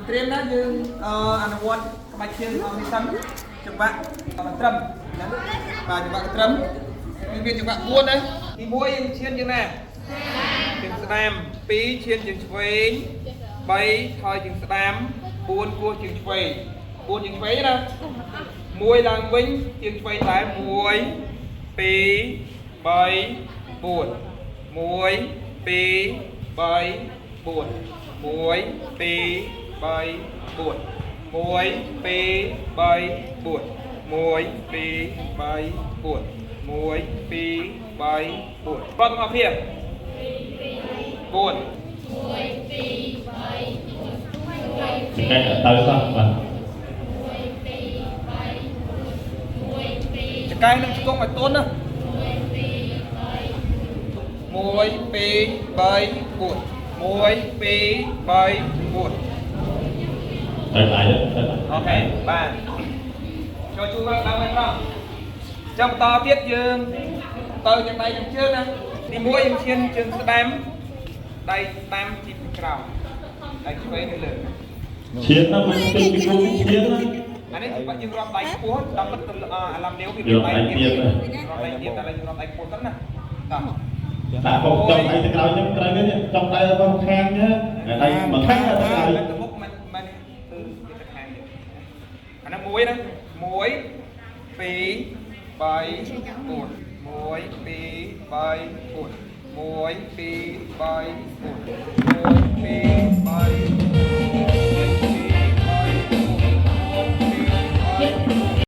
ត្រៀមណាយើងអនុវត្តក្បាច់ឈានអង្គនេះសិនចង្វាក់កន្ត្រឹមណាបាទចង្វាក់កន្ត្រឹមគឺមានចង្វាក់4ណាទី1យើងឈានយើងណាជើងស្ដាំ2ឈានជើងឆ្វេង3ថយជើងស្ដាំ4គោះជើងឆ្វេង4ជើងឆ្វេងណា1ឡើងវិញជើងឆ្វេងដែរ1 2 3 4 1 2 3 4 1 2 3 4 1 2 3 4 1 2 3 4 1 2 3 4បងទាំងអស់គ្នា4 ចង្កេះអត់ទៅសោះបាទ ចកែនឹងឆ្កងឲ្យទន់ណា1 2 3 4 1 2 3 4 ទៅដៃទៅដៃ អូខេបាទចូលជួយមកដល់វិញត្រង់ចាំបន្តទៀតយើងទៅយ៉ាងដៃយ៉ាងជើងណាទី1យើងឈានជើងស្ដាំដៃស្ដាំជីពីក្រោមដៃឆ្វេងនៅលើ ឈានណាមិនទៅពីគុំឈានណា អានេះគឺយើងរាប់ដៃខ្ពស់ដល់ពិតទៅអាឡាំលាវវា យកដៃទៀត រាប់ដៃទៀតតែយើងរាប់ដៃខ្ពស់ទៅណាតោះ ដាក់ពុកចង់ដៃទៅក្រោយហ្នឹងក្រោយនេះចង់ដៃទៅខាងណាដៃមកខាងទៅក្រោយ ទៅមុខមិនមិនគឺវាទៅខាងនេះអាហ្នឹងមួយណា1 2 3 4 1 2 3 4 1 2 3 4 1 2 3